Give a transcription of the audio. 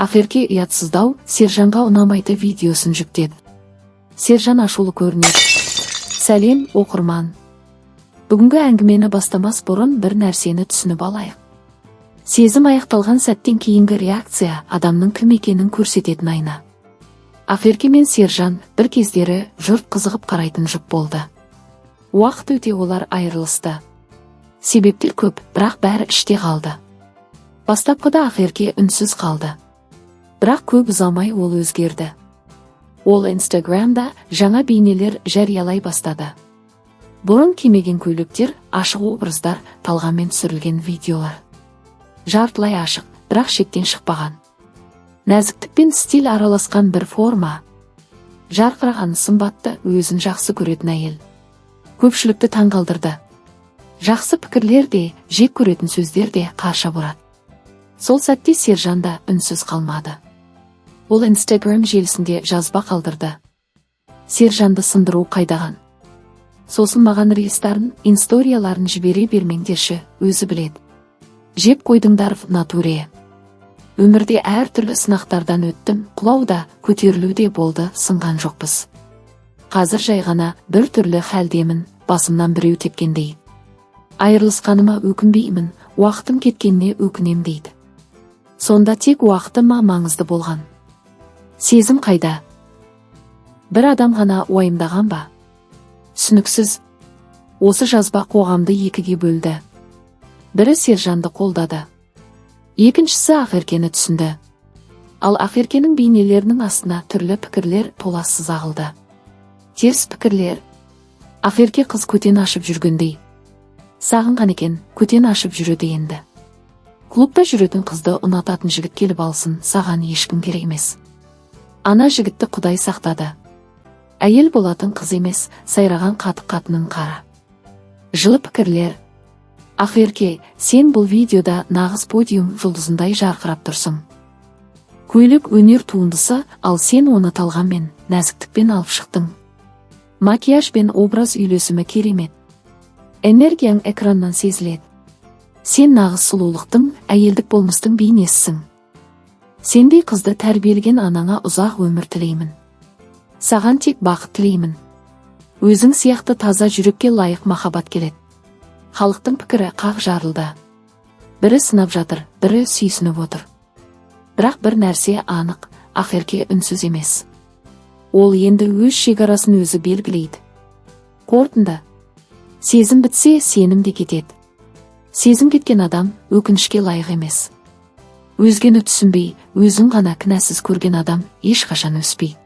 Ақерке ұятсыздау, Сержанға ұнамайды видеосын жүктеді. Сержан ашулы көрінеді. Сәлем, оқырман! Бүгінгі әңгімені бастамас бұрын бір нәрсені түсініп алайық. Сезім аяқталған сәттен кейінгі реакция – адамның кім екенін көрсететін айна. Ақерке мен Сержан бір кездері жұрт қызығып қарайтын жұп болды. Уақыт өте олар айырылысты. Себептер көп, бірақ бәрі іште қалды. Бастапқыда Ақерке үнсіз қалды, бірақ көп ұзамай ол өзгерді. Ол Инстаграмда жаңа бейнелер жариялай бастады: бұрын кимеген көйлектер, ашық образдар, талғаммен түсірілген видеолар. Жартылай ашық, бірақ шектен шықпаған, нәзіктік пен стиль араласқан бір форма. Жарқыраған, сымбатты, өзін жақсы көретін әйел көпшілікті таңғалдырды. Жақсы пікірлер де, жек көретін сөздер де қарша борады. Сол сәтте Сержан да үнсіз қалмады. Ол Инстаграм желісінде жазба қалдырды: «Сержанды сындыру қайдаған? Сосын маған рилстарын, историяларын жібере бермеңдерші, өзі біледі. Жеп қойдыңдар в натуре. Өмірде әртүрлі сынақтардан өттім, құлау да, көтерілу де болды, сынған жоқпыз. Қазір жай ғана бір түрлі халдемін, басымнан біреу тепкендей. Айырылысқаныма өкінбеймін, уақытым кеткеніне өкінем», – дейді. Сонда тек уақыты ма маңызды болған? Сезім қайда? Бір адам ғана уайымдаған ба? Түсініксіз. Осы жазба қоғамды екіге бөлді. Бірі Сержанды қолдады, екіншісі Ақеркені түсінді. Ал Ақеркенің бейнелерінің астына түрлі пікірлер толассыз ағылды. Теріс пікірлер: «Ақерке қыз көтен ашып жүргендей. Сағынған екен, көтен ашып жүреді енді. Клубта жүретін қызды ұнататын жігіт келіп алсын, саған ешкім керек емес. Ана жігітті құдай сақтады. Әйел болатын қыз емес, сайраған қатық қатының қара». Жылы пікірлер: «Ақерке, сен бұл видеода нағыз подиум жұлдызындай жарқырап тұрсың. Көйлек – өнер туындысы, ал сен оны талғаммен, нәзіктікпен алып шықтың. Макияж бен образ үйлесімі керемет. Энергияң экраннан сезіледі. Сен нағыз сұлулықтың, әйелдік болмыстың бейнесісің. Сендей қызды тәрбиелеген анаңа ұзақ өмір тілеймін. Саған тек бақыт тілеймін. Өзің сияқты таза жүрекке лайық махаббат келеді». Халықтың пікірі қақ жарылды. Бірі сынап жатыр, бірі сүйсініп отыр. Бірақ бір нәрсе анық: Ақерке үнсіз емес. Ол енді өз шекарасын өзі белгілейді. Қорытынды: сезім бітсе, сенім де кетеді. Сезім кеткен адам өкінішке лайық емес. Өзгені түсінбей, өзін ғана кінәсіз көрген адам ешқашан өспейді.